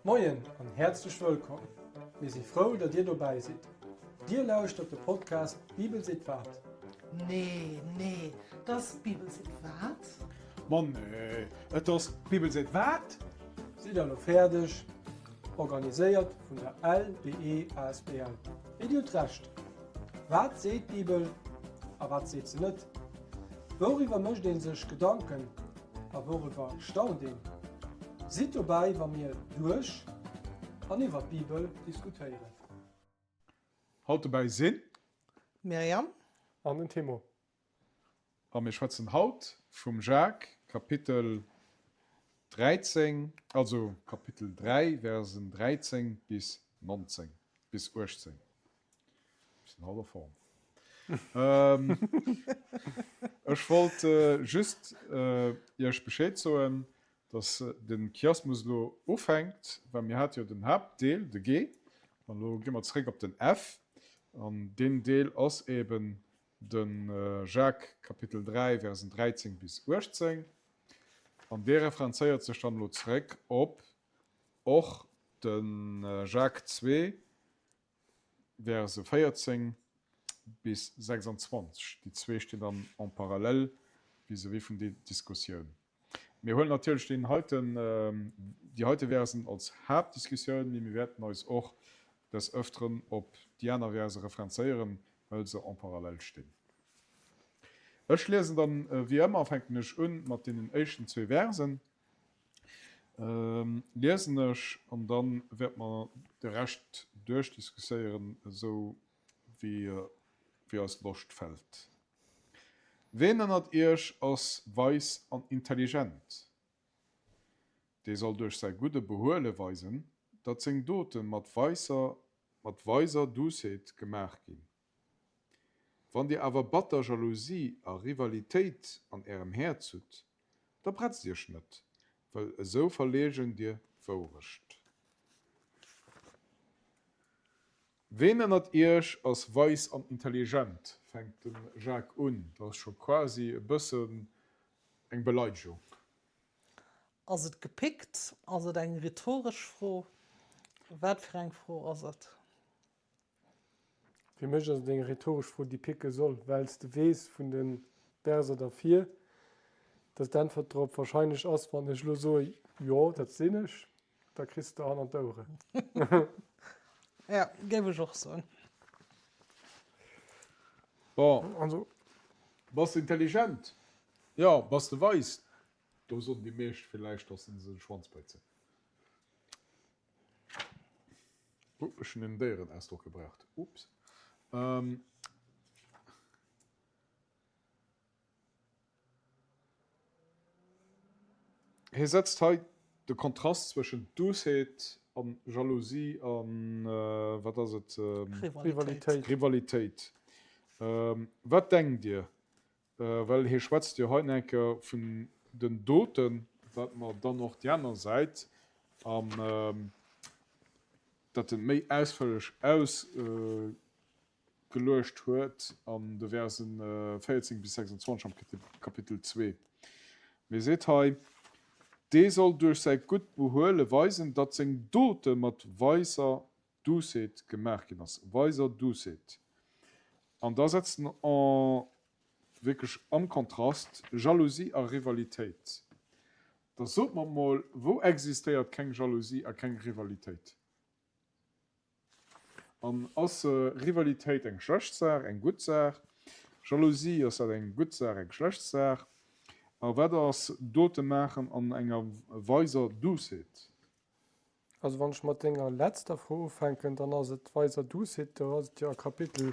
Moien an häerzlech wëllkomm! Mir si frou, datt Dir dobäi sidd. Dir lauschtert de Podcast D'Bibel seet wat? Nee, nee, 't ass D'Bibel seet wat? Ma nee, et ass D'Bibel seet wat? Sidd der elo fäerdeg? Organiséiert vun der LBE asbl. Mee Dir hutt Recht. Wat seet d'Bibel a wat seet se net? Wouriwwer mécht ee sech Gedanken a wouriwwer staunt een? Sidd dobäi, wa mir duerch an iwwer d'Bibel diskutéieren. Haut dobäi sinn. D'Myriam. An den Timo. A mir schwätzen haut vum Jacques, Kapitel 13, also Kapitel 3, Versen 13 bis 19, bis 18. Ech sinn haut a Form. Ech wollt just Iech Bescheed soen, dass de Chiasmus elo ufänkt, well mir hate jo den Haaptdeel, de G, an elo gi mer zeréck op den F. An deen Deel ass eben de Jacques, Kapitel 3, Versen 13 bis 18. An dee referenzéiert sech dann elo zeréck op och de Jacques 2, Verse 14 bis 26. Déi zwee stinn dann en parallèle vis-à-vis vun deer Diskussioun. Mir huelen natierlech deen heiten, déi heite Versen als Haaptdiskussioun, mee mir wäerten eis och des Öfteren op déi aner Verse referenzéieren, well se en parallèle stinn. Ech liesen dann, wéi ëmmer fänken ech un mat deenen éischten zwee Versen. Liesen ech an dann wäert mer de Rescht duerchdiskusséieren, esou wéi wéi eis Loscht fällt. Ween ënnert iech ass weis an intelligent? Dee soll duerch säi gudde Behuele weisen, datt seng Dote mat weisser mat weiser Duussheet gemaach ginn. Wann dir awer batter Jalousie a Rivalitéit an ärem Häerz hutt, da bretzt iech net, well esou verleegent dir d'Wourecht. Ween ënnert iech ass weis an intelligent? fänkt de Jacques un. Dat ass scho quasi e bëssen eng Beleidegung. Ass et gepickt? Ass et eng rhetoresch Fro? Wat fir eng Fro ass et? Fir mech ass et eng rhetoresch Fro, déi picke soll, well s de weess vun de Verser dervir, dass d'Äntwert drop wahrscheinlech ass, wann ech elo soe jo, dat sinn ech, da kriss de hannert d'Oueren. Jo, géif ech och soen. Bon, also, bass de intelligent? Jo. Bass de weis? Do soen déi meescht villäicht, dass se de Schwanz brétzen. Oh, ech hunn en Déierenausdrock gebraucht. Ups. Ähm. Hie setzt hei de Kontrast zwëschent Duussheet an Jalousie an, wat ass et? Rivalitéit. Rivalitéit. Wat denkt Dir? Well hie schwätzt jo hei nach eng Kéier vun den Doten, wat mer dann och déi aner Säit an dat e méi ausféierlech ausgeluecht huet an de Versen 14 bis 26 am Kapitel 2. Mee seet hei, Dee soll duerch säi gutt Behuele weisen, datt seng Dote mat weiser Duussheet gemaach ginn ass, weiser Duussheet. An da setzt en en wierklech am Kontrast Jalousie a Rivalitéit. Da sot mer mol, wou existéiert keng Jalousie a keng Rivalitéit? An ass Rivalitéit eng schlecht Saach, eng gutt Saach? Jalousie, ass dat eng gutt Saach, eng schlecht Saach? A wat ass Dote maachen an enger weiser Duussheet? Also wann ech mat denger letzter Fro ufänken, dann ass et weiser Duussheet. Do ass et jo a Kapitel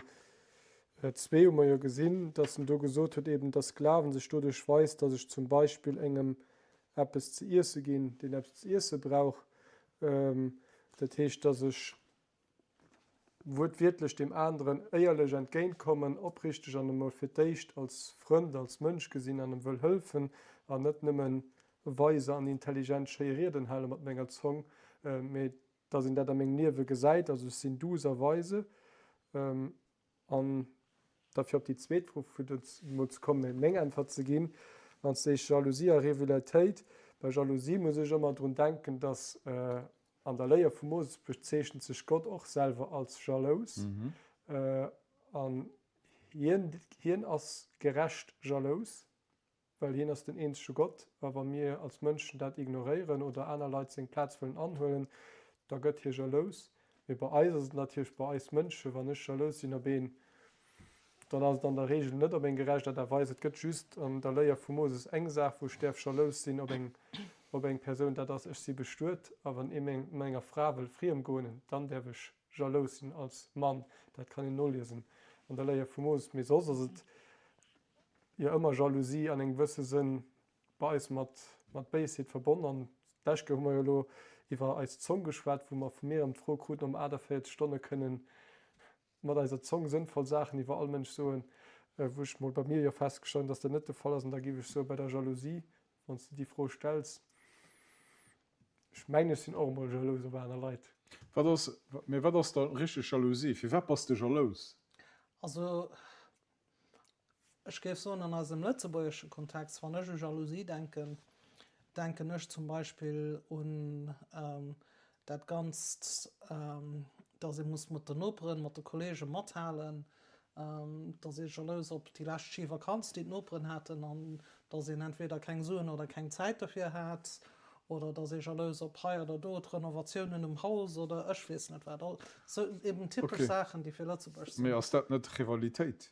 zwee hu mer jo gesinn, dass en do gesot huet eben, dass Glawen sech doduerch weist, dass ech zum Beispill engem eppes ze iesse ginn, deen eppes ze iesse brauch. Dat heescht, dass ech wuertwiertlech deem aneren éierlech entgéintkommen, oprichteg an emol fir d'éischt als Frënd, als Mënsch gesinn an em wëll hëlfen an net nëmmen weise an intelligent schéi Rieden hale mat menger Zong, mee dass een dat a mengem Liewe gesäit, also ech sinn douce a weise. An da fir op déi zweet Fro emol ze kommen, meng Äntwert ze ginn, wann s de sees Jalousie a Rivalitéit, bei Jalousie muss ech ëmmer drun denken, dass. An der Léier vum Moses bezeechent sech Gott och selwer als jalous. An hien, hien ass gerecht jalous, well hien ass den eenzege Gott. A wa mir als Mënschen dat ignoréieren oder aner Leit seng Plaz wëllen anhuelen, da gëtt hie jalous. Mee bei eis ass et natierlech, bei eis Mënschen, wann ech jalous sinn op een, dann ass et an der Reegel net op eng gerecht Aart a Weis. Et gëtt just an der Léier vum Moses eng Saach, wou ech däerf jalous sinn op eng, op eng Persoun, dat ass, ech si bestuet a wann ee meng, menger Fra wëll friem goen, dann däerf ech jalous sinn als Mann. Dat kann een noliesen an der Léier vum Moses. Mee soss ass et jo ëmmer Jalousie an engem gewësse Sënn bei eis mat, mat Béisheet verbonn. An d'lescht Kéier hu mer jo elo iwwer eis Zong geschwat, wou mer vu mir erëm d'Fro kruten, ob mer 48 Stonne kënnen mat eiser Zong sënnvoll Saachen iwwer all Mënsch soen, wou ech mol bei mir jo festgestallt hunn, dass dat net de Fall ass. An da géif ech soen, bei der Jalousie, wann s de déi Fro stells, ech mengen, ech sinn och emol jalous op aner Leit. Wat ass, mee wat ass da richteg Jalousie? Firwat bass de jalous? Also Ech géif soen, an eisem lëtzebuergesche Kontext, wann ech u Jalousie denken, denken ech zum Beispill un dat Ganzt, dass ee muss mat den Noperen, mat de Kollege mathalen, dass ee jalous op déi lescht Schivakanz, déi d'Noperen haten, an dass een entweder keng Suen oder keng Zäit dofir hat, oder dass ee jalous op hei oder do d'Renovatiounen um Haus oder ech weess net wat, all sou eben typesch Saachen, déi fir Lëtzebuerg sinn. Mee ass dat net Rivalitéit?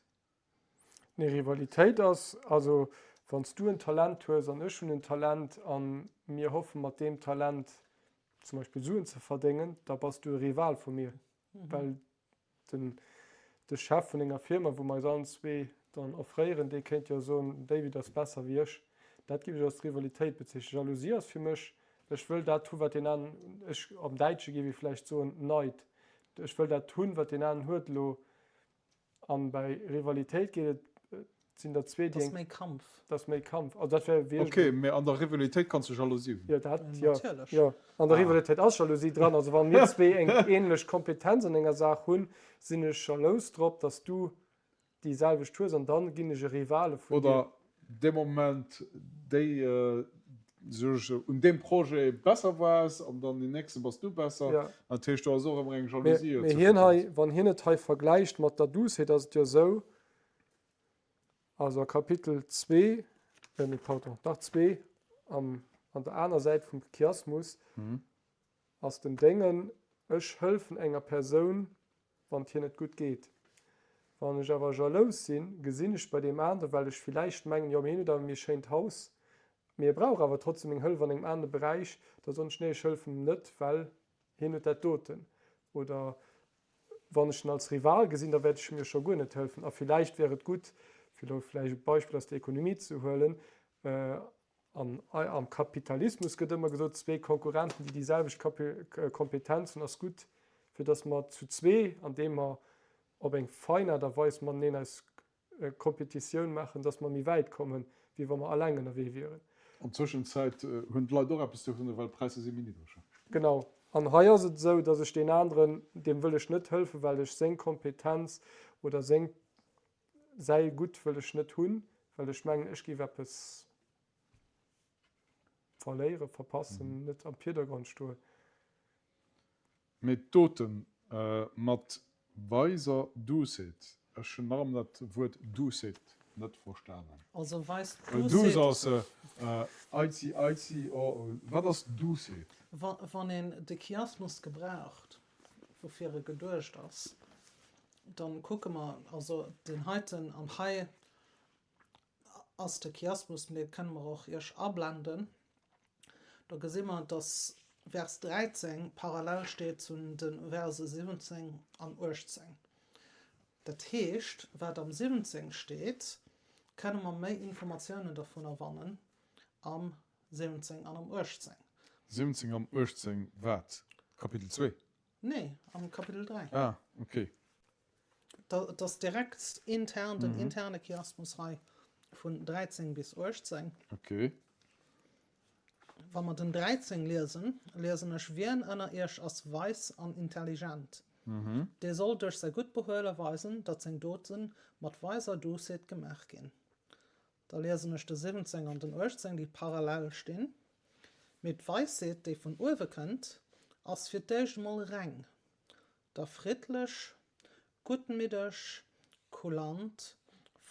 Nee, Rivalitéit ass, also wann s du en Talent hues an ech hunn en Talent a mir hoffe mat deem Talent zum Beispill Suen ze verdéngen, da bass du e Rival vu mir, well Den, de Chef vun enger Firma, wou mer eis allen zwee dann offréieren, dee kéint jo soen, den David ass besser wéi ech. Dat géif ech als Rivalitéit bezeechnen. Jalousie ass fir mech, ech wëll dat hu wat deen anen, ech, am Däitsche géif ee vläicht soen Neid, ech wëll dat hunn, wat deen anen huet elo. An bäi Rivalitéit geet et, et sinn der zwee, déi eng. Dat ass méi Kampf. Dat ass méi Kampf. Also dat wär wéi ech. Ok, mä an der Rivalitéit kanns du Jalousie hunn. Jo, dat, jo. Natierlech. Jo, an der Rivalitéit ass Jalousie dran. Also wa mir zwee eng ähnlech Kompetenz an enger Saach hunn, sinn ech jalous drop, dass du déi selwecht hues an dann ginn ech e Rivale vun dir. Oder dee Moment déi sech un deem Projet besser waars an dann deen nächste bass du besser. Ja. Dat heescht do ass och ëmmer eng Jalousie. Mee hien hei, wann hien et hei vergläicht mat der Douceheet, ass et jo esou, also a Kapitel zwee, nee pardon, dach zwee am, an der aner Säit vum Chiasmus ass den Déngen, ech hëlfen enger Persoun, wann et hir net gutt geet. Wann ech awer jalous sinn, gesinn ech bei deem aneren, well ech villäicht mengen, jo mee hien huet awer e méi schéint Haus, mee e brauch awer trotzdem meng Hëllef an engem anere Beräich, da soen ech, nee ech hëllefen em net, well hien huet dat doten. Oder wann ech en als Rival gesinn, da wäert ech him jo scho guer net hëllefen. A villäicht wär et gutt, fir elo vläicht e Beispill aus der Ekonomie ze huelen, An am Kapitalismus gëtt ëmmer gesot, zwee Konkurrenten, déi déi selwecht Kompetenz hunn, ass gutt, fir datt mer zu zwee, andeem mer op eng fein Aart a Weis mateneen eis Kompetitioun maachen, datt mer méi wäit kommen, wéi wa mer eleng ënnerwee wieren. An Zwëschenzäit hunn d'Leit och eppes dovunner, well d'Präisser si méi niddreg. Genau. An hei ass et esou, datt ech deen aneren, deem wëll ech net hëlfen, well ech seng Kompetenz oder seng Säi Gutt wëll ech net hunn, well ech mengen, ech géif eppes verléieren, verpassen, net am Virdergrond stoen. Mee d'Doten mat weiser Douceet, ech hunn nach ëmmer dat Wuert Douceet net verstanen. Also weis Douce ass Eizi eizi oh, wat ass Douceet? Wann een de Chiasmus gebraucht, woufir e geduecht ass, Dann kucke mer also deen heiten an hei ass de Chiasmus, mee kënne mer och Iech ablenden. Do gesi mer, dass Vers 13 parallel steet zu de Verse 17 an 18. Dat heescht, wat am 17 steet, kënne mer méi Informatiounen dovunner wannen am 17 an am 18. 17 am 18 wat? Kapitel 2? Nee, am Kapitel 3. Ah, okay. Dat ass direkt intern, den interne Chiasmus hei vun 13 bis 18. Okay. Wa mer den 13 liesen, liesen ech, Wien ënner iech ass weis an intelligent? Dee soll duerch säi gutt Behuele weisen, datt seng Dote mat weiser Douceet gemaach ginn. Da liesen ech de 17 an den 18, déi parallel stinn. Mee d'Weisheet, déi vun uewe kënnt, Ass fir d'éischt emol reng, da friddlech, guttmiddeg, kulant,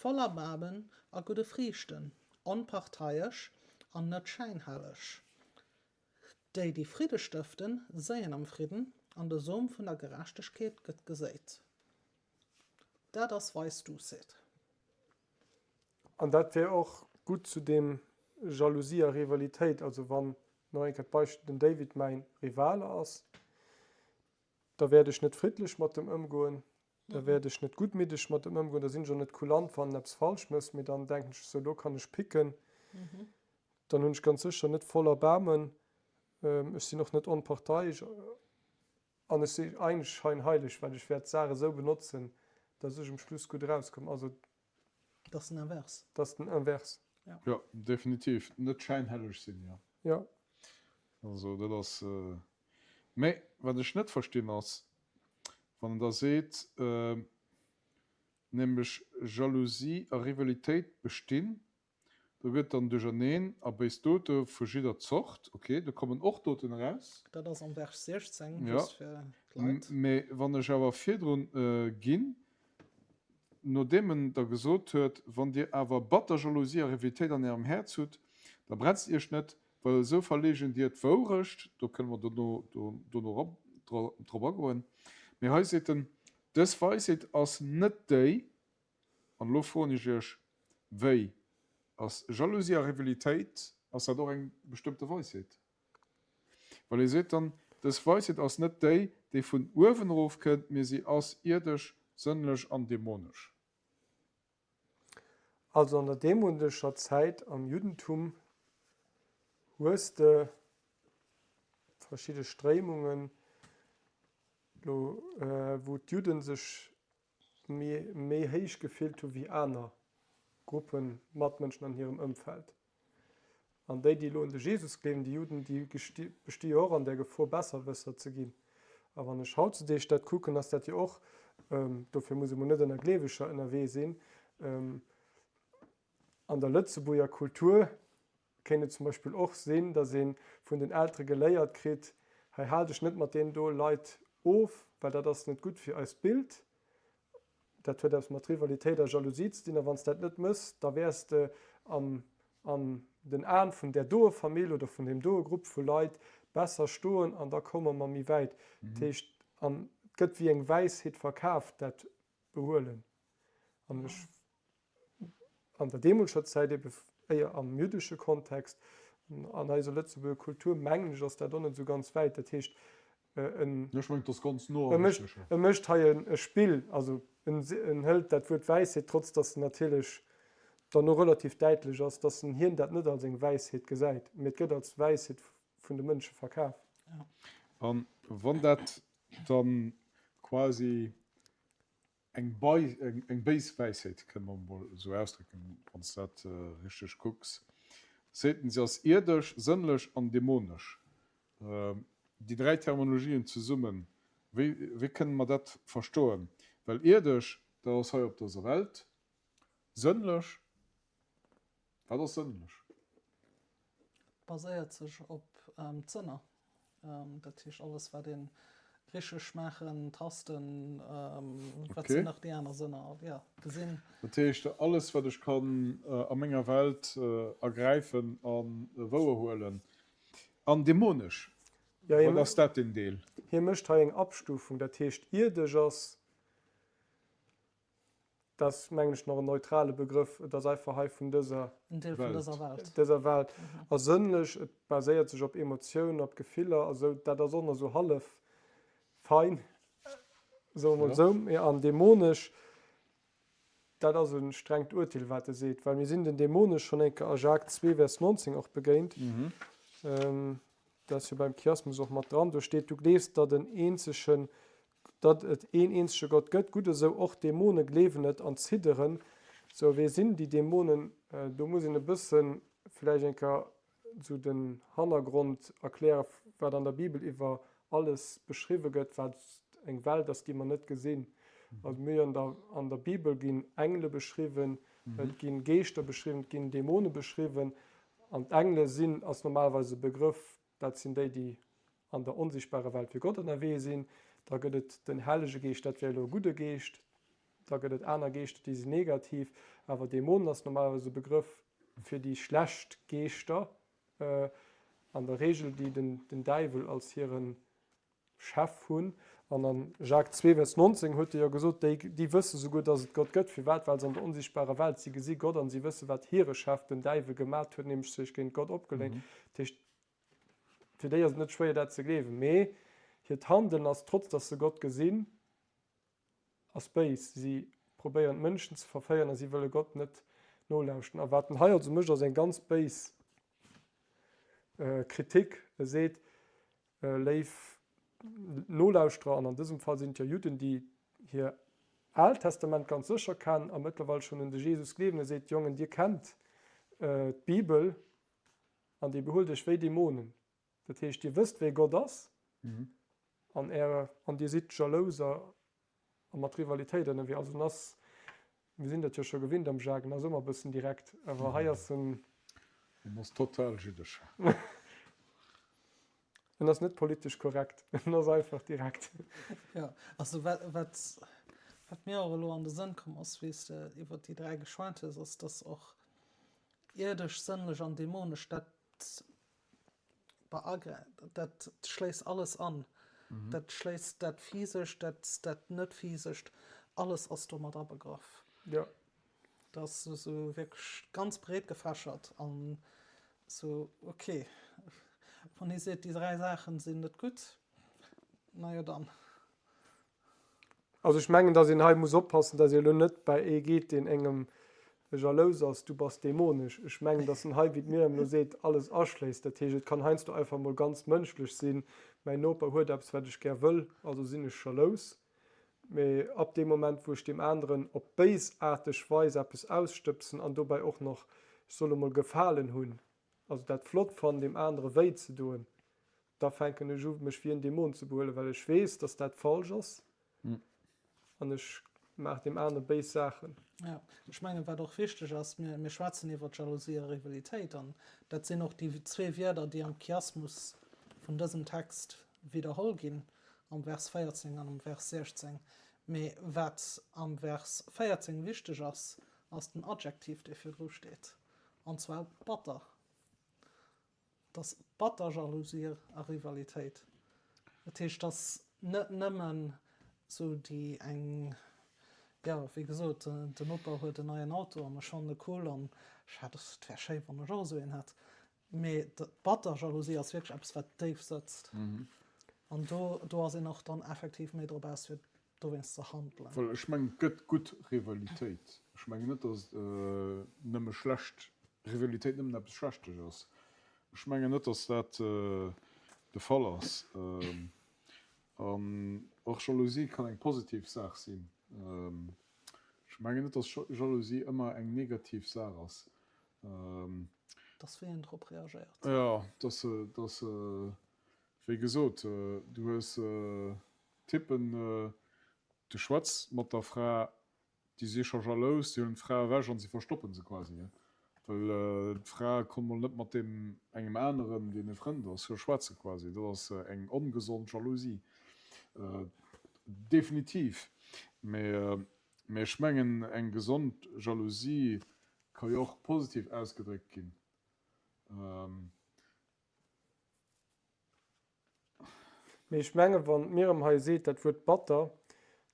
voll Erbaarmen a gudde Friichten, onparteiesch an net schäinhelleg. Déi, déi Fridde stëften, séien am Fridden, an de Som vun der Gerechtegkeet gëtt geséit. Dat ass weis Duussheet. An dat wär och gutt zu deem Jalousie a Rivalitéit, also wann, nach eng Kéier d'Beispill, den David mäin Rivale ass, da wäert ech net friddlech mat em ëmgoen, da wäert ech net guttmiddeg mat em ëmgoen, da sinn ech och net kulant, wann en eppes falsch mécht, mee dann denken ech, sou elo kann ech picken. Dann hunn ech ganz sécher net voll Erbaarmen, ech sinn och net onparteiesch. An ech si eigentlech scheinheileg, well ech wäert d'Saach esou benotzen, dass ech um Schluss gutt erauskommen. Also. Dat ass den Invers. Dat ass den Invers. Ja. Jo, definitiv. Net schäinhelleg sinn, jo. Jo. Also dat ass. Mä wat ech net verstinn ass, wann en da seet, nämlech Jalousie a Rivalitéit bestinn Do gëtt dann duercherneen a béis Dote vu jidder Zort. Ok, do kommen och Doten eraus. Dat ass am Vers 16, just fir d'Leit. Mee wann ech awer virdrun ginn, nodeem en da gesot huet, Wann dir awer batter Jalousie a Rivalitéit an ärem Häerz hutt, da bretzt iech net, well esou verleegent dir d'Wourecht, do kënne mer dono dono drop agoen. Mee hei seet en, Dës Weisheet ass net déi, An elo froen ech Iech, Wéi ass Jalousie a Rivalitéit, ass dat och eng bestëmmte Weisheet? Well e seet dann, Dës Weisheet ass net déi, déi vun uewen erof kënnt, mee si ass ierdesch, sënnlech an dämonesch. Also an der deemonescher Zäit am Juddentum hues de verschidde Stréimungen, wou d'Judden sech méi héich gefillt hu wéi aner Gruppe Matmënschen an hirem Ëmfeld. An déi, déi elo un de Jesus gleewen, déi Juden, déi besti jo och an der Gefor, Besserwësser ze ginn. A wann ech hautzudeeg dat kucken, ass dat jo och, dofir muss ee mol net ënner Gleeweger ënnerwee sinn, an der Lëtzebuerger Kultur kéint et zum Beispill och sinn, datt ee vun den Eltere geléiert kritt, hei hal dech net mat deenen do Leit of, well dat ass net gutt fir eist Bild. Dat huet eppes mat Rivalitéit a Jalousie ze dinn. A wann s dat net mëss, da wäers de an an den Aen vun där doe Famill oder vun deem doe Grupp vu Leit besser stoen an da komme mer méi wäit. Dat heescht, an et gëtt wéi eng Wäisheet verkaaft, dat Behuelen. An ech an der deemolscher Zäit, ebe éier am jüddesche Kontext, an eiser Lëtzebuerger Kultur, mengen ech, ass dat och net esou ganz wäit. Dat heescht, en Ech mengen, et ass ganz no am Richtegen. E mécht hei e Spill, also en hëlt dat Wuert Wäisheet, trotz datt en natierlech dann och relativ däitlech ass, datt en hien dat net als eng Wäisheet gesäit, mee et gëtt als Wäisheet vun de Mënsche verkaf. A wann dat dann quasi Eng béis Wäisheet, kënne mer emol esou ausdrécken, wann s de dat richteg kucks, seet en, se ass ierdesch, sënnlech an dämonesch. Déi 3 Terminologien zesummen, wéi, wéi kënne mer dat verstoen? Well ierdesch, dat ass hei op dëser Welt, sënnlech, Wat ass sënnlech? Et baséiert sech op d'Sënner. Dat heescht alles wat een riche, schmaachen, tasten, wat sinn nach déi aner Sënner, jo, gesinn. Dat heescht alles wat ech kann a menger Welt ergräifen a wouerhuelen. An dämonesch, wat ass dat deen Deel? Hie mécht hei eng Abstufung, dat heescht ierdesch ass Dat ass, mengen ech, nach en neutrale Begrëff. Et ass einfach hei vun dëser. En Deel vun dëser Welt. Dëser Welt. A sënnlech, et baséiert sech op Emotiounen, op Gefiller a sou. Dat ass och nach sou hallef fein, soe mer mol esou. Mee an dämonesch, dat ass e strengt Urteel, wat e seet. Well mir sinn den dämonesch schonn eng Kéier a Jacques 2, Vers 19 och begéint. Dat ass jo beim Chiasmus och mat dran. Do steet, Du gleefs, datt en eenzegen Datt et een eenzege Gott gëtt, gutt esou, och d'Dämone gleewen et an zidderen. Sou, wee sinn déi Dämonen? Do muss een e bësse vläicht eng Kéier esou den Hannergrond erklären, wat an der Bibel iwwer alles beschriwwe gëtt, wat eng Welt ass, déi mer net gesinn. Also mir an der, an der Bibel ginn Engele beschriwwen, et ginn Geeschter beschriwwen, et ginn Dämone beschriwwen. An d'Engele sinn, ass normalerweis e Begrëff, dat sinn déi, déi. an der onsichtbarer Welt fir Gott ënnerwee sinn. Da gëtt et den Hellege Geescht, dat wär elo e gudde Geescht. Da gëtt et aner Geeschter, déi sinn negativ. Awer Dämonen ass normalerweis e Begrëff fir déi schlecht Geeschter, an der Regel déi den Däiwel als hire Chef hunn. An an Jacques 2, Vers 19 huet e jo gesot, déi, déi wësse souguer, dass et Gott gëtt. Firwat? Well se an der onsichtbarer Welt, si gesi Gott an si wësse wat hire Chef, den Däiwel, gemat huet, nämlech sech géint Gott opgeléint. Dat heescht, fir déi ass et net schwéier dat ze gleewen. Mee hiert Handeln ass, trotz dass se Gott gesinn, ass béis. Si probéieren d'Mënschen ze verféieren a si wëlle Gott net nolauschten. A wat en hei also mécht, ass eng ganz béis Kritik. E seet, Léif Nolauschterer, an an dësem Fall sinn et jo Judden, déi hir Aalt Testament ganz sécher kennen a mëttlerweil schonn un de Jesus gleewen, e seet, Jongen, dir kennt d'Bibel an dir behuelt iech wéi Dämonen. Dat heescht, dir wësst, wéi Gott ass an är, an dir sidd jalous a mat Rivalitéit ënnerwee. Also en ass, mir sinn dat jo scho gewinnt am Jacques, en ass ëmmer e bëssen direkt, awer hei ass en. En ass total jüddesch. En ass net politesch korrekt, en ass einfach direkt. Jo, also wat, wat, wat mir och elo an de Sënn komm ass, wéi s de iwwer déi 3 geschwat hues, ass, dass och ierdesch, sënnlech an dämonesch, dat Dat schléisst alles an. Dat schléisst dat Physescht, dat, dat Net-Physescht, alles ass do mat abegraff. Ja. Dat ass esou wierklech ganz breet gefächert an esou, okay, wann ee seet, déi 3 Saachen sinn net gutt, na jo dann. Also ech mengen, datt een hei muss oppassen, datt ee elo net bei ee geet, deen engem jalous ass, du bass dämonesch. Ech mengen, datt en hei, wéi d'Myriam elo seet, alles aschléisst. Dat heescht, et kann heiansdo einfach emol ganz mënschlech sinn, mäin Noper huet eppes, wat ech gär wëll, also sinn ech jalous. Mee ab deem Moment, wou ech deem aneren op béisaarteg Weis eppes ausstëbsen an dobäi och nach, ech soe lo mol, Gefalen hunn, also dat flott fannen, deem anere wéi ze doen, Da fänken ech u mech wéi en Dämon ze behuelen, well ech weess, dass dat falsch ass an ech maach deem anere béis Saachen. Jo, ech mengen, wat och wichteg ass, mir, mir schwätzen iwwer Jalousie a Rivalitéit an dat sinn och déi zwee Wierder, déi am Chiasmus vun dësem Text widderholl ginn, am Vers 14 an am Vers 16. Mee wat am Vers 14 wichteg ass, ass den Adjektiv, dee virdru steet, an zwar batter. Et ass batter Jalousie a Rivalitéit. Dat heescht, et ass net nëmmen esou déi eng, jo, wéi gesot, den Noper huet en neien Auto an ech fannen e cool an ech hätt, et wär schéi, wann ech och esou een hätt. Mee d'batter Jalousie ass wierklech eppes, wat déif sëtzt. An do, do ass een och dann effektiv méi drop aus, fir dowéinst ze handelen. Well ech mengen, et gëtt gutt Rivalitéit. Ech mengen net, datt nëmme schlecht Rivalitéit nëmmen eppes Schlechtes ass. Ech mengen net, datt dat de Fall ass. An och Jalousie kann eng positiv Saach sinn. Ech mengen net, datt Jalousie ëmmer eng negativ Saach ass. Et ass wéi een drop reagéiert. Jo, datt, wéi gesot, du hues Typen, du schwätz mat der Fra, déi si scho jalous, déi huelen d'Fra ewech an si verstoppen se quasi, well d'Fra konnt mol net mat deem engem aneren, deen e Frënd ass, scho schwätze quasi. Dat ass eng ongesond Jalousie, definitiv. Mee ech mengen, eng gesond Jalousie ka jo och positiv ausgedréckt ginn. Mee ech mengen, wann d'Myriam hei seet, dat Wuert batter,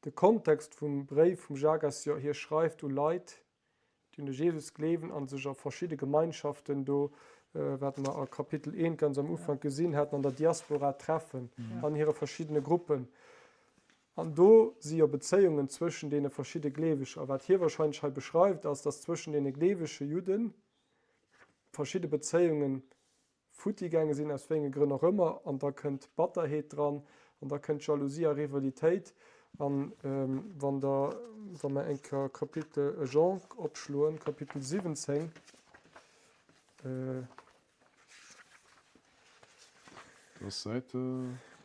de Kontext vum Bréif vum Jacques ass jo, hie schreift u Leit, déi un de Jesus gleewen a sech a verschidde Gemeinschaften do, wat mer a Kapitel 1 ganz am Ufank gesinn haten, an der Diaspora treffen, an hire verschiddene Gruppen. An do si jo Bezéiungen zwëschen deene verschidde Gleeweger. A wat hie wahrscheinlech hei beschreift, ass, datt zwëschen deene gleewege Judde verschidde Bezéiungen futti gaange sinn, aus wéi enge Grënn och ëmmer, an da kënnt Batterheet dran, an da kënnt Jalousie a Rivalitéit. An wann der, wa mer eng Kéier Kapitel Jean opschloen, Kapitel 17, Dat ass Säit.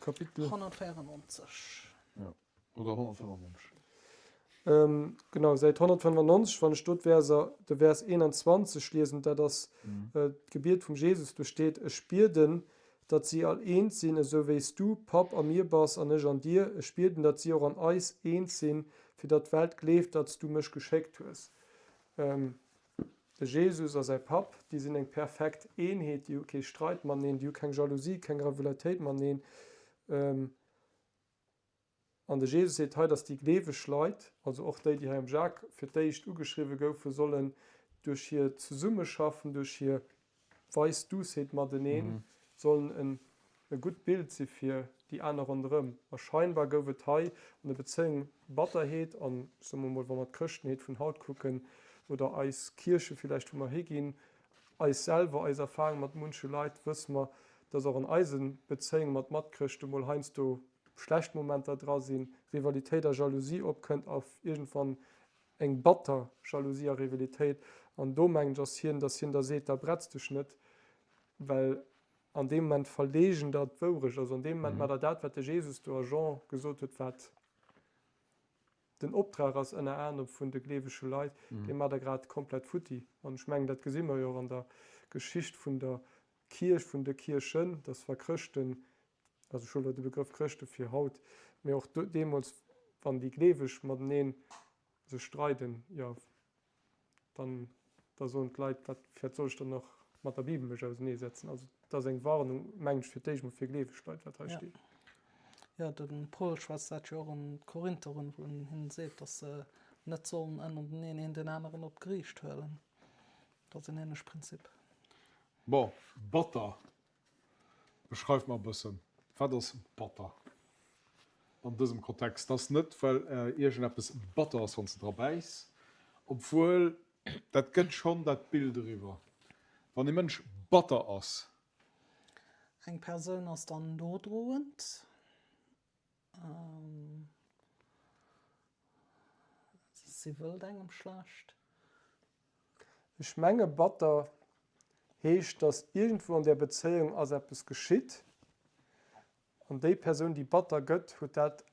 Kapitel. 194. Jo. Oder 195. Genau, Säit 195, wann ech do d'Verser, de Vers 21 liesen, dat ass d'Gebiet vum Jesus, do steet, Ech bieden, Datt si all eent sinn, esou wéi s du, Papp, a mir bass an ech an dir. Ech bieden, datt si och an eis eent sinn, fir datt d'Welt gleeft, datt s du mech geschéckt hues. De Jesus a säi Papp, déi sinn eng perfekt Eenheet, déi hu kee Streit mateneen, déi hu keng Jalousie, keng Rivalitéit mateneen. An de Jesus seet hei, datt déi gleeweg Leit, also och déi, déi hei am Jacques fir d'éischt ugeschriwwe goufen, sollen duerch hir Zesummeschaffen, duerch hir weis Douceheet mateneen, sollen en e gutt Bild si fir déi aner ronderëm. A scheinbar gouf et hei an der Bezéiung Batterheet an, soe mer mol, wa mer d'Chrëschtenheet vun haut kucken oder eis Kierche villäicht, wou mer higinn, eis selwer, eis Erfahrung mat munche Leit, wësse mer, dass och an eise Bezéiunge mat Matchrëschte mol heiansdo schlecht Momenter dra sinn, Rivalitéit a Jalousie opkënnt a iergendwann eng batter Jalousie a Rivalitéit. An do mengen ech ass hien, dass hien da seet, da bretz dech net, well an deem Moment verleegent der d'Wourecht. Also an deem Moment maacht der dat, wat de Jesus do a Jean gesot huet, wat den Optrag ass ënner anerem vun de gleewege Leit, dee maacht der grad komplett futti. An ech mengen, dat gesi mer jo och an der Geschicht vun der Kierch, vun de Kierchen, dass wa Chrëschten, also ech huele elo de Begrëff Chrëschte fir haut, mee och deemools, wann déi Gleeweg matenee sech streiden, jo, dann da soen d'Leit, wat firwat soll ech dann nach mat der Bibel mech auseneesetzen? Also et ass eng Warnung, mengen ech, fir d'éischt mol fir gleeweg Leit, wat hei steet. Jo, de Paul schwätzt dat jo och un d'Korinther un, wou en hinnen seet, datt se net sollen ënnerteneen een deen aneren op d'Geriicht huelen. Dat ass en änlecht Prinzip. Bon, batter. Beschreif mer e bëssen, wat ass batter an dësem Kontext? Dat ass net, well iergendeppes batter ass, wann s de dra bäiss, obwuel dat gëtt schonn dat Bild eriwwer, wann ee Mënsch batter ass. Eng Persoun ass dann nodroend. Si wëllt engem schlecht. Ech menge batter heescht, datt iergendwou an där Bezéiung ass eppes geschitt an déi Persoun, déi batter gëtt, huet dat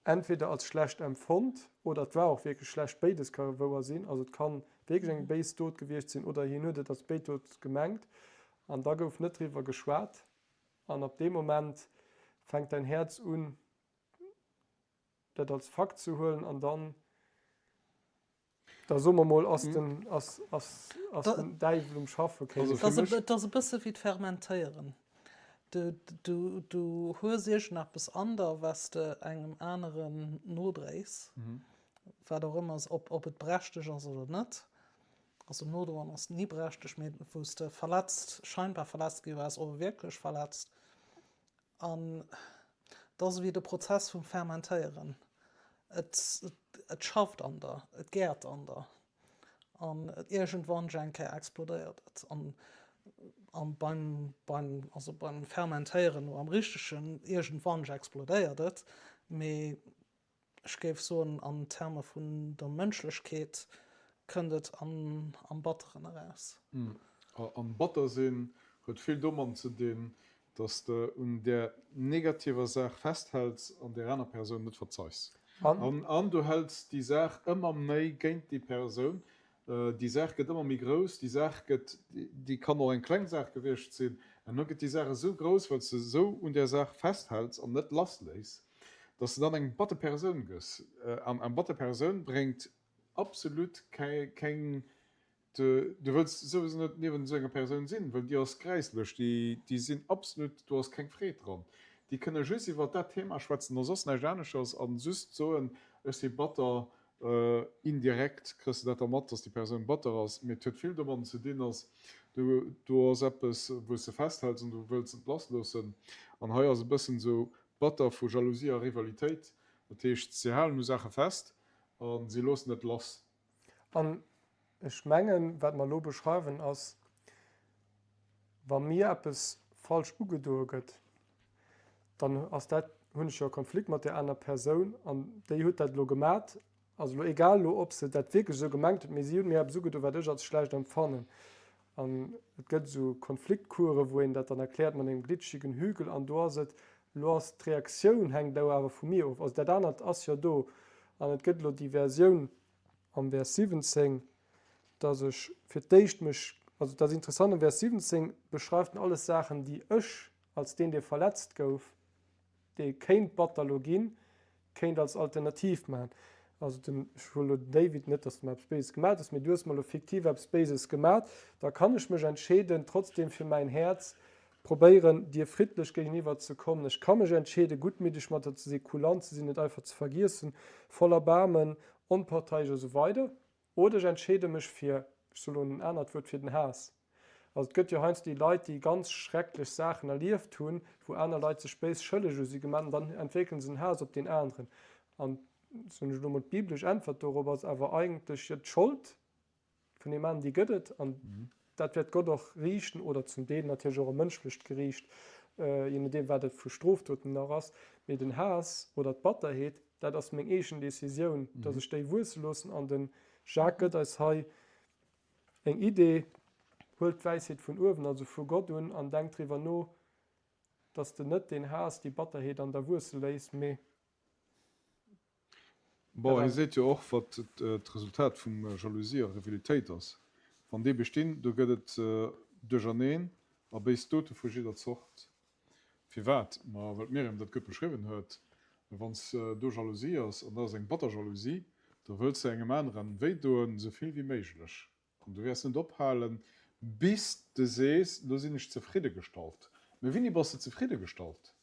entweder als schlecht empfonnt oder et war och wierklech schlecht. Béides ka wouer sinn. Also et ka wierklech eng béis Dot gewiescht sinn oder hien huet et als béis Dot gemengt an da gouf net driwwer geschwat. An ab deem Moment fänkt däin Häerz un, dat als Fakt ze huelen an dann, da soe mer mol, ass den, ass, ass, ass den Däiwel um Schaffe, kéint ee soen. Et ass e bësse wéi d'Fermentéieren. Du, du, du hues iergendeppes an der, wat s de engem aneren nodréis, wat och ëmmer, ob, ob et berechtegt ass oder net. Also nodroen ass ni berechtegt, mee wou s de verletzt, scheinbar verletzt gi waars oder wierklech verletzt. An et ass ewéi de Prozess vum Fermentéieren. Et, et schafft an der, et gäert an der. An iergendwann eng Kéier explodéiert et. An, an beim, beim, also beim Fermentéieren no am richtegen, iergendwann explodéiert et, mee Ech géif soen, an Terme vun der Mënschlechkeet kënnt et am Batteren eraus. An batter sinn huet vill domadden ze dinn, dass de un där negativer Saach festhäls an där aner Persoun net verzeis. An du häls déi Saach ëmmer méi géint déi Persoun, Déi Saach gëtt ëmmer méi grouss, déi Saach gëtt, déi kann och eng kleng Saach gewiescht sinn, an da gëtt déi Saach esou grouss, well s de esou un där Saach festhäls an net lassléiss, dass de dann eng batter Persoun gëss. An eng batter Persoun bréngt absolut keng, du wëlls souwisou net niewent esou enger Persoun sinn, well déi ass gräisslech, déi, déi sinn absolut, do ass keng Freed dran. Déi kënne just iwwert dat Thema schwätzen a soss näischt aneschters a just soen, ech si batter, Indirekt kriss de dat da mat, dass déi Persoun batter ass, mee et huet vill domadden ze dinn, dass du, do ass eppes, wou s de festhäls an du wëlls et lassloossen. An hei ass e bëssen esou batter vu Jalousie a Rivalitéit. Dat heescht, si halen u Saache fest a si loossen net lass. An ech mengen, wat mer elo beschreiwen, ass, wa mir eppes falsch ugedoe gëtt, dann ass dat, hunn ech jo e Konflikt mat där aner Persoun an déi huet dat elo gemat, also elo egal elo ob se dat wierklech esou gemengt huet, mee si huet mir eppes ugedoen, wat ech als schlecht empfannen. An et gëtt esou Konfliktcoursen, wou een dat dann erkläert mat engem glitschigen Hügel an do ass et, elo ass d'Reaktioun hänkt elo awer vu mir of, also dat anert ass jo do an et gëtt elo déi Versioun am Vers 17, dass ech fir d'éischt mech, also dat ass interessant, am Vers 17 beschreift en alles Saachen, déi ech. Als deen, dee verletzt gouf, dee kéint batter lo ginn, kéint als Alternativ maachen. Also den, ech huele lo den David, net datt s de mer eppes Béises gemat hues, mee du hues mer lo fiktiv eppes Béises gemat, da kann ech mech entscheeden, trotzdem fir mäin Häerz probéieren, dir friddlech géigeniwwer ze kommen. Ech ka mech entscheeden, guttmiddeg mat der ze sinn, kulant ze sinn, net einfach ze vergiessen, voll Erbaarmen, onparteieg a sou weider. Oder ech entscheede mech fir, ech soe lo en anert Wuert, fir den Haass. Also et gëtt jo heiansdo déi Leit, déi ganz schrecklech Saachen erlieft hunn, wou aner Leit sech béis schëlleg u si gemaach hunn, an dann entwéckelen se en Haass op deen aneren. An, soen ech elo mol, d'biblesch Äntwert dorop ass awer eigentlech, jo, d'Schold vun deem aneren, déi gëtt et, an dat wäert Gott och riichten, oder zum Deel natierlech och e mënschlecht Geriicht, je nodeem wat et vu Strofdoten nach ass. Mee den Haass oder d'Batterheet, dat ass meng eegen Decisioun, dass ech déi wuesse loossen. An de Jacques gëtt eis hei eng Idee, Huelt d'Wäisheet vun uewen, also vu Gott un, an denkt driwwer no, dass de net deen Haass, déi Batterheet an der wuesse léiss, mee. Bon, hie seet jo och, wat d'Resultat vum Jalousie a Rivalitéit ass. Wann déi bestinn, do gëtt et Duercherneen a béis Dote vu jidder Zort. Firwat? Ma well d'Myriam dat gutt beschriwwen huet, Wann s do Jalousie ass, an dat ass eng batter Jalousie, da wëlls de engem aneren wéi doen, esou vill wéi méiglech. An du wäers net ophalen, bis de sees, Lo sinn ech zefridde gestallt. Mä wéini bass de zefridde gestallt?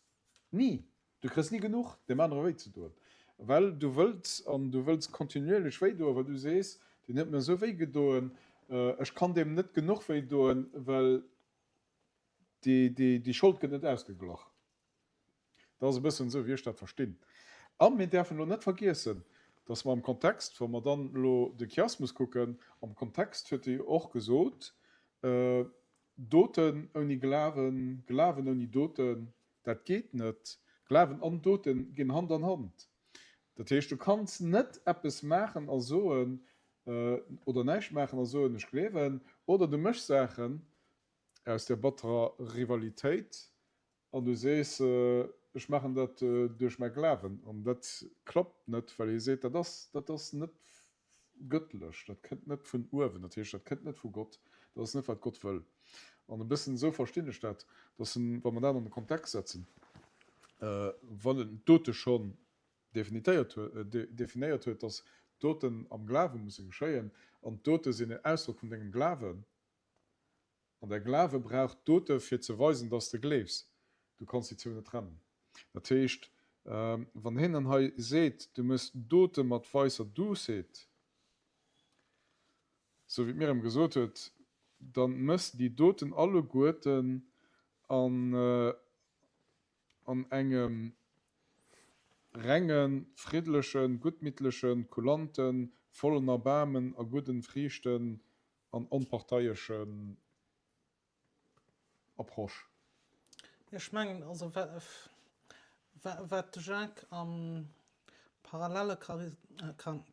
Ni! Du kriss ni genuch, deem anere wéi ze doen, well du wëlls an du wëlls kontinuierlech wéi doen, well du sees, Deen huet mir esou wéi gedoen, ech kann deem net genuch wéi doen, well déi Schold gëtt net ausgeglach. Dat ass e bëssen esou, wéi ech dat verstinn. A mir däerfen elo net vergiessen, dass mer am Kontext, wa mer dann elo de Chiasmus kucken, am Kontext huet e jo och gesot, Doten ouni Glawen, Glawen ouni Doten, dat geet net. Glawen an Doten ginn Hand an Hand. Dat heescht, du kanns net eppes maachen a soen, oder näischt maachen a soen, ech gleewen, oder du méchs Saachen aus där batterer Rivalitéit An du sees, Ech maachen dat duerch mäi Glawen. An dat klappt net, well hie seet, dat ass, dat ass net gëttlech, dat kënnt net vun uewen, dat heescht, dat kënnt net vu Gott, dat ass net, wat Gott wëll. An e bëssen esou verstinn ech dat, dass en, wa mer dat an de Kontext setzen, wann en d'Dote schonn definitéiert huet, definéiert huet, dass d'Doten am Glawe musse geschéien, an d'Dote sinn en Ausdrock vun dengem Glawen, An däi Glawe brauch d'Dote fir ze weisen, dass de gleefs. Du kanns déi zwou net trennen. Dat heescht, wann hien dann hei seet, du méchs Dote mat weisser Douceet, sou wéi d'Myriam gesot huet, da méchs de déi Doten alleguerten an an engem rengen, friddlechen, guttmittlechen, kulanten, vollen Erbaarmen a gudden Friichten an onparteieschen Approche. Ech mengen also, wat de Jacques am parallele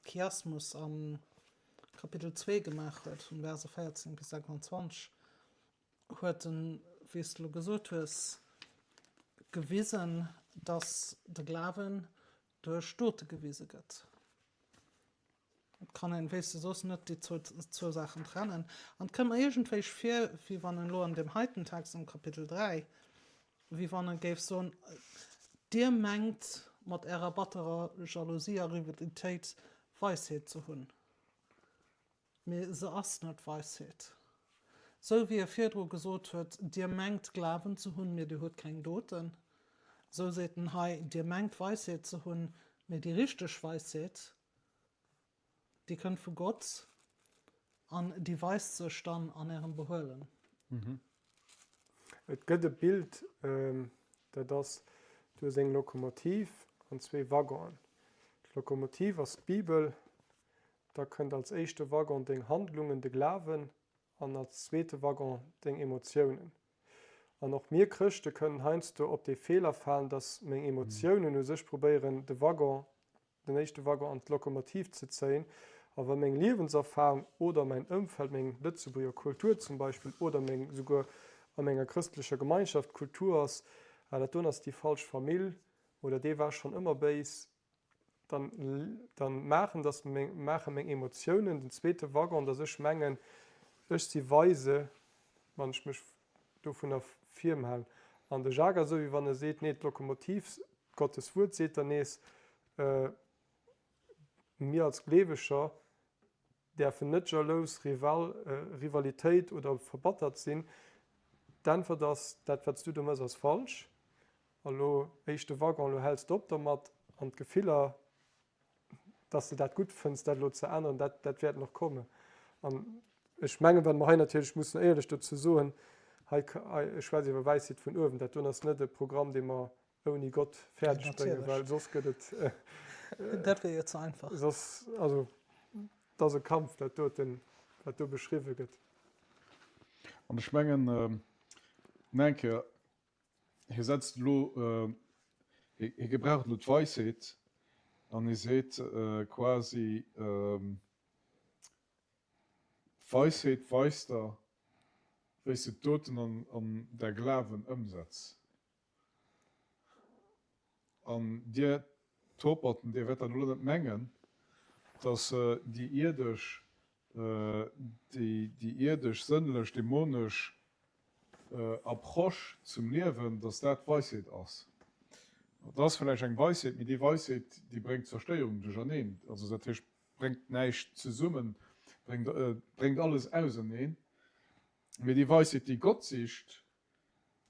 Chiasmus am Kapitel 2 gemaach huet, vun Verse 14 bis 26, huet en, wéi s de elo gesot hues, gewisen, datt de Glawen duerch Dote gewise gëtt. Et kann een, wéi s de soos, net déi zwou Saachen trennen. An et kënnt mer iergendwéi vir, wéi wann en elo an deem heiten Text am Kapitel 3, wéi wann e géif soen, Dir mengt mat ärer batterer Jalousie a Rivalitéit Weisheet ze hunn, mee se ass net Weisheet. Sou wéi e virdru gesot huet, Dir mengt Glawen ze hunn, mee dir hutt keng Doten, sou seet en hei, Dir mengt Weisheet ze hunn, mee déi richteg Weisheet, Déi kënnt vu Gott an déi weist sech dann an ärem Behuelen. Et gëtt e Bild, dat ass, du hues eng Lokomotiv an zwee Waggonen. D'Lokomotiv ass d'Bibel, da kënnt als éischte Waggon deng Handlungen, de Glawen, an als zweete Waggon deng Emotiounen. An och mir Chrëschte kënnen heiansdo op dee Feeler falen, dass meng Emotiounen u sech probéieren, de Waggon den éischte Waggon an d'Lokomotiv ze zéien, a wa meng Liewenserfahrung oder mäin Ëmfeld, meng Lëtzebuerger Kultur zum Beispill oder meng souguer a menger chrëstlecher Gemeinschaft d'Kultur ass, ah dat doen ass déi falsch Famill oder dee war schonn ëmmer béis, dann dann maachen dass meng maache meng Emotiounen den zweete Waggon, dass ech mengen, ech si weise wann ech mech dovunner firm halen. An de Jacques ass esou, wéi wann e seet, Nee, d'Lokomotiv, Gottes Wuert seet dann nees, mir als Gleeweger däerfen net jalous, Rival, Rivalitéit oder verbattert sinn. D'Äntwert ass, Dat, wat s du do mëss, ass falsch. A lo, éischte Waggon, lo häls de op domat an d'Gefiller, dass de dat gutt fënns, dat elo ze änneren, dat, dat wäert nach kommen. An ech mengen, wat mer hei natierlech mussen éierlech dozou soen, hei, hei, ech schwätze iwwer Wäisheet vun uewen, dat doen ass net e Programm, dee mer ouni Gott fäerdeg bréngen, well soss gëtt et. Dat wier jo ze einfach. Soss, also, et ass e Kampf, dat doten, wat do beschriwwe gëtt. An ech mengen, nach eng Kéier, Hie setzt elo, hie gebraucht elo d'Weisheet an hie seet quasi, D'Weisheet weist der, wéi s de d'Doten an däi Glawen ëmsetz. An dir Toperten, dir wäert dat elo net mengen, dass déi ierdesch, déi ierdesch, sënnlech, dämonesch Approche zum Liewen, dass dat d'Weisheet ass. Dat ass vläicht eng Weisheet, mee déi Weisheet, déi bréngt Zerstéierung, Duercherneen, also dat heescht, bréngt näischt zesummen, bréngt, bréngt alles auseneen. Mee déi Weisheet, déi Gott sicht,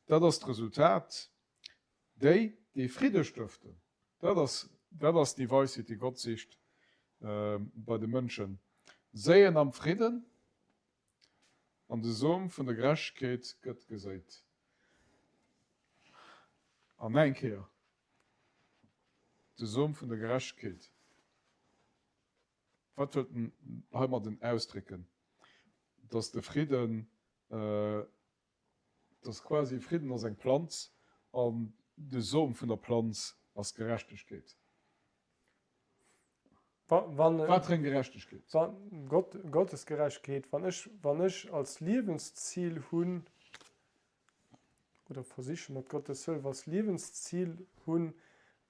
dat ass d'Resultat, déi, déi Fridde stëften, dat ass, dat ass déi Weisheet, déi Gott sicht bei de Mënschen, séien am Fridden, An de Som vun der Gerechtegkeet gëtt geséit. An nach eng Kéier, de Som vun der Gerechtegkeet. Wat wëllt en heimadden ausdrécken? Dass de Fridden, dass quasi Fridden ass eng Planz an de Som vun der Planz ass Gerechtegkeet. Wat fir eng Gerechtegkeet? Gottes Gerechtegkeet. Wann ech, wann ech als Liewenszil hunn, oder versiche mat Gottes Hëllef als Liewenszil hunn,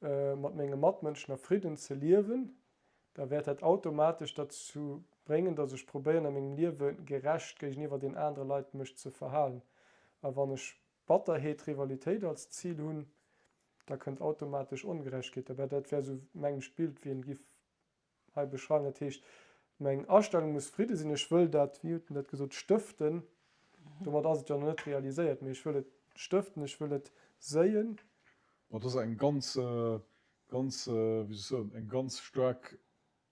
mat menge Matmënschen a Fridden ze liewen, da wäert dat automatesch derzou bréngen, datt ech probéieren a mengem Liewe gerecht géigeniwwer den anere Leit mech ze verhalen. A wann ech Batterheet, Rivalitéit als Zil hunn, da kënnt automatesch Ongerechtegkeet derbäi. Dat wär esou, mengen ech, d'Bild, wéi een giff hei beschreiwen. Dat heescht, meng Astellung muss Fridde sinn. Ech wëll dat, wéi huet en dat gesot, stëften. Domat ass et jo nach net realiséiert, mee ech wëll et stëften, ech wëll et séien. Bon, dat ass eng ganz, ganz, wéi soll ech soen, eng ganz staark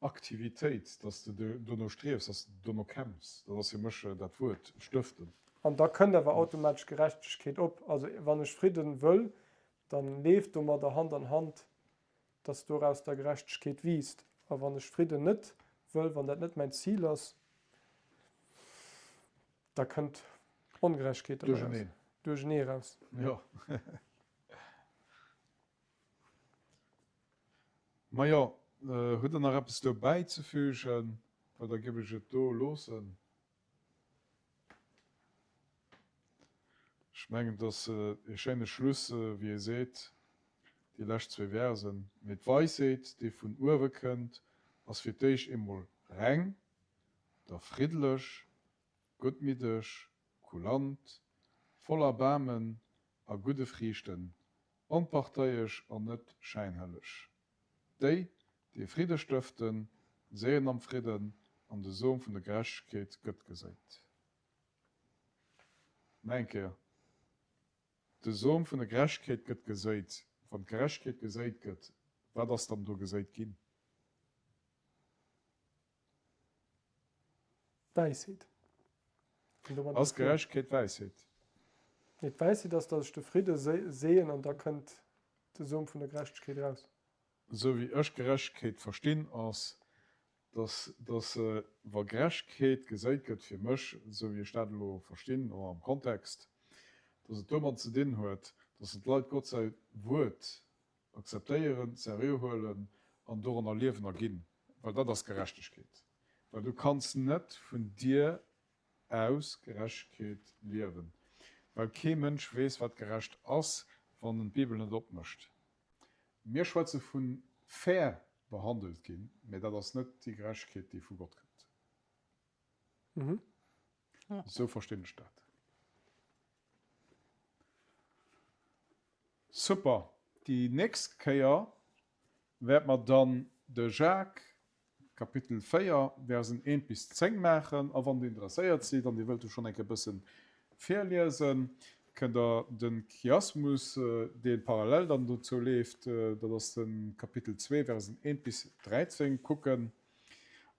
Aktivitéit, dass de dono striefs, dass de dono kämpfs, dat ass fir mech dat Wuert, stëften. An da kënnt awer automatesch Gerechtegkeet op. Also wann ech Fridden wëll, da leeft domadder Hand an Hand, dass doraus da Gerechtegkeet wiisst. A wann ech Fridden net wëll, wann dat net mäin Zil ass, da kënnt Ongerechtegkeet derbäi eraus. Duerchenee eraus. Jo. Majo, hutt der nach eppes do bäizefügen? Well da géif ech et do loossen. Ech mengen, et ass e schéine Schluss, wéi ee seet, déi lescht zwee Versen. Mee d'Weisheet, déi vun uewe kënnt, ass fir d'éischt eemol reng, da friddlech, guttmiddeg, kulant, voll Erbaarmen a gudde Friichten, Onparteiesch an net schäinhelleg. Déi, déi Fridde stëften, séien am Fridden, an de Som vun der Gerechtegkeet gëtt geséit. Nach eng Kéier, De Som vun der Gerechtegkeet gëtt geséit. Wann d'Gerechtegkeet geséit gëtt, wat ass dann do geséit ginn? Wäisheet. Ass Gerechtegkeet Wäisheet? Nee, d'Wäisheet ass, datt ech de Fridde seeën an da kënnt de Som vun der Gerechtegkeet eraus. Esou wéi ech Gerechtegkeet verstinn, ass, datt, datt wa Gerechtegkeet geséit gëtt fir mech, esou wéi ech dat elo verstinn, och am Kontext, datt et domat ze dinn huet, datt d'Leit Gott säi Wuert Akzeptéieren, seriö huelen an doranner liewen a ginn, well dat ass Gerechtegkeet. Well du kanns net vun dir aus Gerechtegkeet liewen, well kee Mënsch weess, wat gerecht ass, wann en d'Bibel net opmécht. Mir schwätze vu fair behandelt ginn, mä dat ass net déi Gerechtegkeet, déi vu Gott kënnt. Esou verstinn ech dat. Super! Déi nächst Kéier wäert mer dann de Jacques, Kapitel 4, Versen 1 bis 10 maachen. A wann Dir interesséiert sidd an Dir wëllt do schonn eng Kéier e bësse virliesen, kënnt Der de Chiasmus, dee parallel dann dozou leeft, dat ass de Kapitel 2, Versen 1 bis 13, kucken.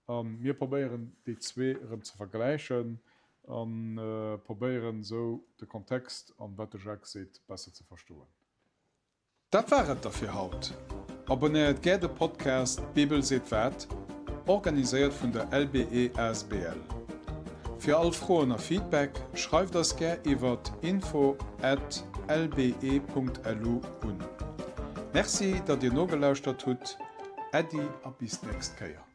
A mir probéieren déi zwee erëm ze vergläichen a probéieren esou de Kontext an wat de Jacques seet besser ze verstoen. Dat war et da fir haut. Abonnéiert gär de Podcast D'Bibel seet wat, organiséiert vun der LBE asbl. Fir all Froen a Feedback schreift eis gär iwwert info at lbe.lu un. Merci datt dir nogelauschtert hutt. Äddi a bis d'nächst Kéier.